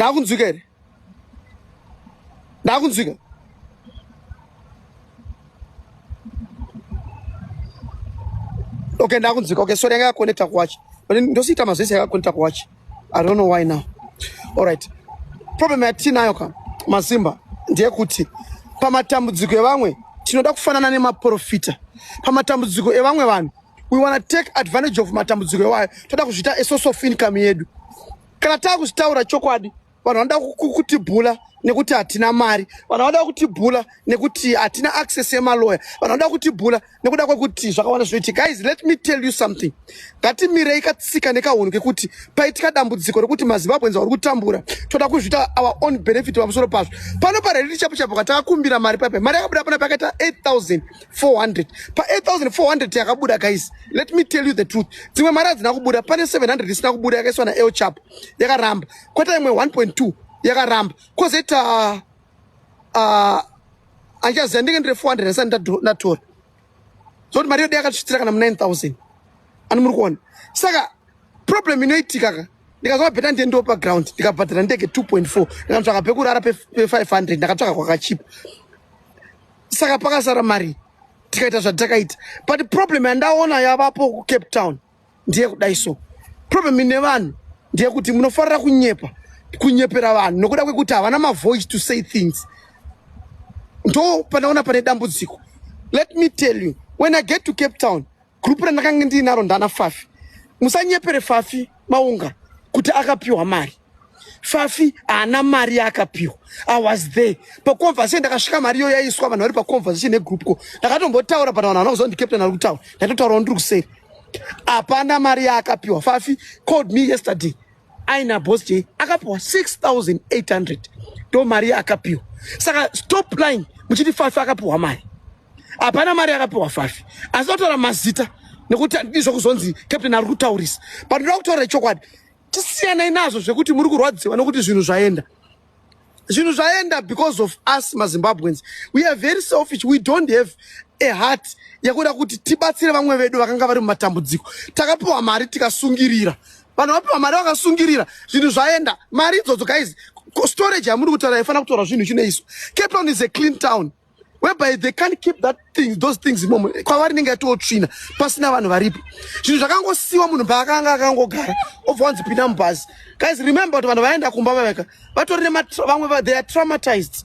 Ndakunzwika here? Ndakunzwika? Okay, ndakunzwika. Okay, sorry, yanga yakonekta kuwatch. But ndosiita mazvese yakakonekta kuwatch. I don't know why now. All right. Problem yatinayo ka masimba ndeyekuti pamatambudziko evamwe tinoda kufanana nemaprofita. Pamatambudziko evamwe vanhu we wanna take advantage of matambudziko iwayo toda kuzviita a source of income yedu. Kana taakuzvitaura chokwadi vanhu vanoda kutibhula nekuti hatina mari, vanhu vanoda kutibhula nekuti hatina access yemaloya, vanhu vanoda kutibhula nekuda kwekuti zvakawanda zvinoitika. Guys, let me tell you something. Ngatimirei katsika nekahunhu kekuti paitika dambudziko rekuti maZimbabweans vari kutambura toda kuzviita our own benefit pamusoro pazvo. Pano pareriti chapo chapo katakakumbira mari paipa, mari yakabuda panapa yakaita 8400. Pa 8400 yakabuda, guys, let me tell you the truth, dzimwe mari hadzina kubuda. Pane 700 isina kubuda yakaiswa naEl Chapo, yakaramba. Kweta imwe 1.2 yakaramba. Kwozoita andichaziva, ndinge ndiri 400 ndisati ndatora, zvokuti mari yoda yakatisvitsira kana mu9000 ani muri kuona. Saka problem inoitika ka, ndikazova better ndiendewo paground, ndikabhadhara ndege 2.4, ndikanotsvaka pekurara pe500, ndakatsvaka kwakachipa, saka pakasara mari, tikaita zvatakaita. But problem yandaona yavapo kuCape Town ndeyekudai so, problem ine vanhu ndeyekuti munofarira kunyepa, kunyepera vanhu nokuda kwekuti havana mavoice to say things. Ndo pandaona pane dambudziko. Let me tell you, when I get to Cape Town, group randakanga ndiinaro ndana Fafi. Musanyepere Fafi Maunga kuti akapiwa mari. Fafi haana mari yaakapiwa. I was there paconversation, ndakasvika mari iyo yaiswa, vanhu vari paconversation negroup ko ndakatombotaura, but vanhu havana kuziva kuti captain ari kutaura. Ndaitotaurawo ndiri kuseri. Hapana mari yaakapiwa. Fafi called me yesterday aina Boss J, akapiwa 6800, ndo mari yaakapiwa. Saka stop lying muchiti Fafi akapiwa mari. Hapana mari yakapiwa Fafi. Asi totaura mazita nekuti handidi zvokuzonzi captain ari kutaurisa, but ndoda kutaura chokwadi. Tisiyanai nazvo zvekuti muri kurwadziwa nokuti zvinhu zvaenda. Zvinhu zvaenda because of us maZimbabweans. We are very selfish. We don't have a heart yekuda kuti tibatsire vamwe vedu vakanga vari mumatambudziko. Takapiwa mari tikasungirira, vanhu vapiwa mari vakasungirira, zvinhu zvaenda. Mari idzodzo, guys, storage yamuri kutaura yaifanira kutora zvinhu chinoiswa. Cape Town is a clean town whereby they can't keep that thing, those things imomo. Kwavari inenge yatootsvina pasina vanhu varipo. Zvinhu zvakangosiyiwa, munhu paakanga akangogara obva wanzi pinda mubhazi. Guys, remember kuti vanhu vaenda kumba vaveka vatori vamwe, they are traumatized.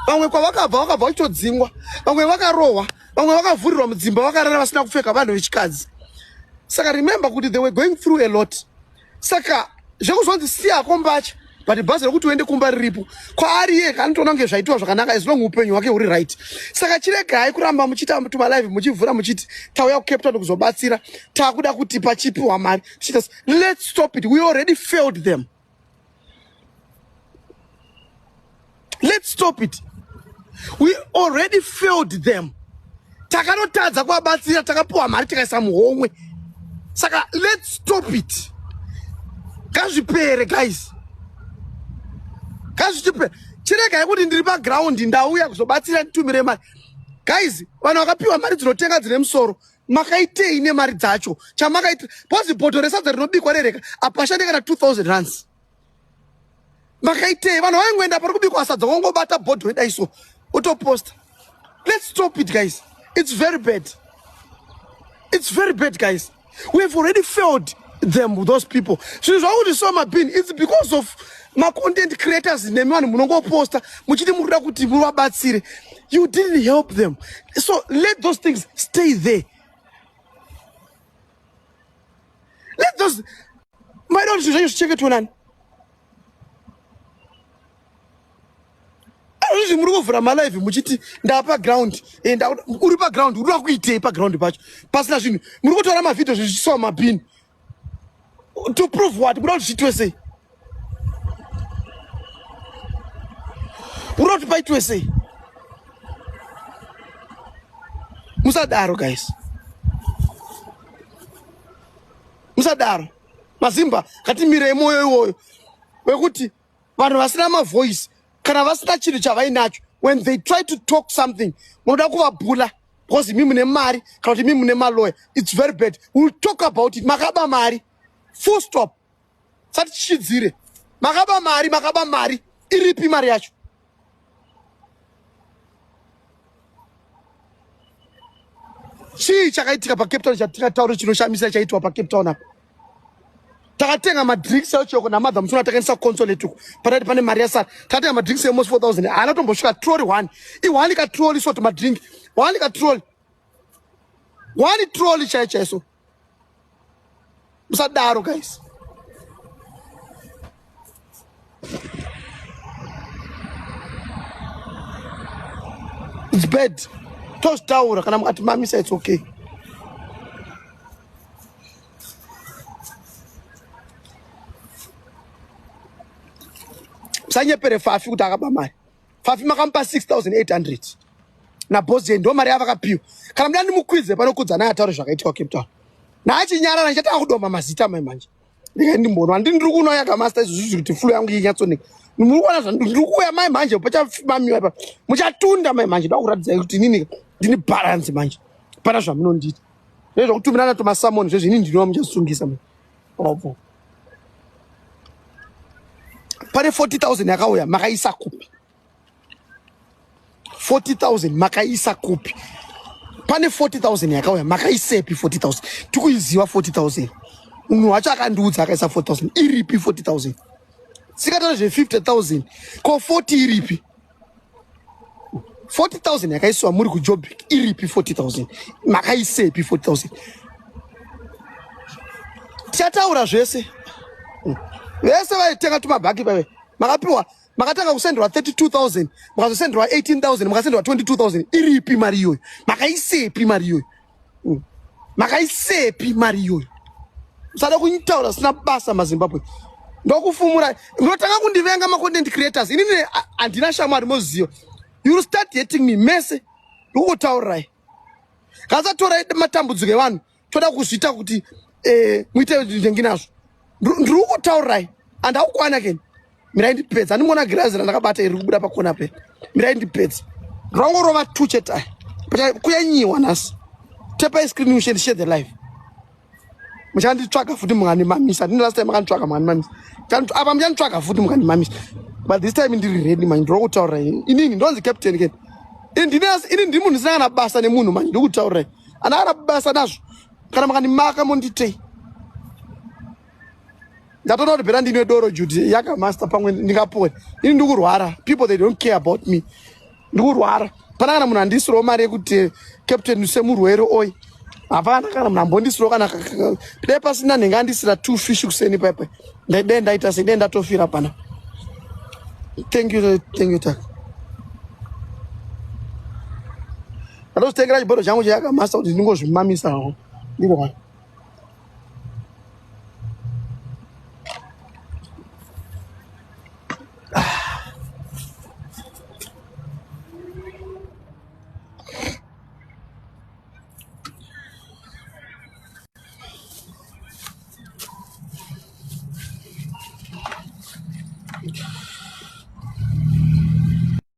Vamwe kwavakabva vakabva vachitodzingwa, vamwe vakarohwa, vamwe vakavhurirwa mudzimba vakarara vasina kupfeka, vanhu vechikadzi. Saka remember kuti they were going through a lot. Saka zvekuzonzi siyako mbatya but bhazi rekuti uende kumba riripo, kwaari iye anotoona kunge zvaitiwa zvakanaka as long upenyu hwake huri right. Saka chiregai kuramba muchiita tumalive muchivhura muchiti tauya kuCape Town kuzobatsira, taakuda kuti pachipiwa mari. Let's stop it. We already failed them. Let's stop it. We already failed them. Takanotadza kuvabatsira, takapiwa mari tikaisa muhomwe. Saka let's stop it. Ngazvipere, guys, ngazvichipere. Chiregai kuti ndiri paground, ndauya kuzobatsira, nditumire mari. Guys, vanhu vakapiwa mari dzinotenga dzine musoro, makaitei nemari dzacho? Chamakaita because bhodho resadza rinobikwa rereka apashande kana 2000 rands. Makaitei? Vanhu vaingoenda pari kubikwa sadza, wongobata bhodho redai so, utoposta. Let's stop it, guys. It's very bad. It's very bad, guys. We have already failed them, those people. Zvinhu zvakuti so mabin, it's because of macontent creators nemi vanhu munongoposta muchiti muri kuda kuti muvabatsire. You didn't help them, so let those things stay there. Let those, maida kuti zvinhu zvenyu zvichengetwe nani? Izvi muri kuvhura malive muchiti ndapa ground, uri paground uri kuda kuitei paground pacho pasina zvinhu? Muri kutora mavhidhio zvichiiswa mumabhini to prove what? Muda kuti zviitwe sei? Muda kuti paitwe sei? Musadaro, guys, musadaro. Mazimba, ngatimirei mwoyo iwoyo wekuti vanhu vasina mavoice kana vasina chinhu chavainacho, when they try to talk something, munoda kuvabhula because imi mune mari kana kuti imi mune maloya. It's very bad. We'll talk about it. Makaba mari, full stop. Sati tichidzire. Makaba mari, makaba mari. Iripi mari yacho? Chii chakaitika paCape Town chatingataure chinoshamisa chaitwa paCape Town apa? Takatenga madrinks achoko namadha musona takaendesa consulate uko patati pane mari yasara. Takatenga madrinks emos 4000 haana tombosvika trolley one. I one ka trolley sort madrink. One ka trolley. One trolley chaiyo chaiyo so. Musadaro guys. It's bad. Tozvitaura kana mukati mamisa it's okay. Musanyepere Fafi kuti akaba mari. Fafi makamupa 6800 naboss ndo mari yavakapiwa. Kana muda ndimukwidze panokudza naye ataure zvakaitika kuCape Town. Naachinyarara ndichatanga kudoma mazita mai manje. Ndinge ndimboona handini ndiri kuona yaka master izvozvi kuti flu yangu inyatsoneka. Muri kuona zvandiri kuuya mai manje pachamamiwa ipa. Muchatunda mai manje ndoda kuratidzai kuti inini ndini balance manje. Pana zvamunondiita. Nezvekutumirana tumasamoni zvezvi inini ndinova muchasungisa mai. Obvo. Pane 40,000 yakauya makaisa kupi? 40,000 makaisa kupi? Pane 40,000 yakauya makaisepi 40,000? Tikuiziva 40,000. Munhu wacho akandiudza akaisa 40,000. Iripi 40,000? Sikataura zve 50,000. Ko 40 iripi? 40,000 yakaisiwa muri kuJoburg iripi 40,000? Makaisepi 40,000? Tichataura zvese. Vese vaitenga tumabhaki pave makapiwa makatanga kusenderwa 32000 mukazosenderwa 18000 mukasenderwa 22000 iripi mari iyoyo? Makaisepi mari iyoyo? Makaisepi mari iyoyo? Usada kunitaura zvisina basa maZimbabwe. Ndokufumura ndotanga kundivenga macontent creators. Inini handina shamwari moziva. You will start hating me mese. Ndikutaurirai. Kasatorai matambudziko evanhu. Toda kuzviita kuti muite ndengi nazvo. Ndiri kutaurirai. Handakukwana keni. Mirai ndipedza. Andimona girazi randakabata iri kubuda pakona pe. Mirai ndipedza. Ndangorova 2 chete aya. Kuyanyiwa nhasi. Tap screen you share the live. Muchanditsvaga futi mukandimamisa. Ndini last time makanditsvaga mukandimamisa. Apa muchanditsvaga futi mukandimamisa. But this time ndiri ready man. Ndiri kutaurirai. Inini ndonzi captain keni. Ini ndiri munhu ndisina kana basa nemunhu man. Ndiri kutaurirai. Ana kana basa nazvo. Kana makandimaka monditei. Ndatoda kuti bhera ndinwe doro Judy yaka master pamwe ndingapore. Ini ndikurwara. People they don't care about me. Ndikurwara. Pana kana munhu andisirawo mari yekuti captain semurwere oi. Hapana kana munhu ambondisirawo kana dai pasina nhenga andisira 2 fish kuseni paipai. Dai ndaita sei dai ndatofira pana. Thank you, thank you tak. Ndazotengera chibhodho changu cheyaka master kuti ndingozvimamisa hangu. Ndiko.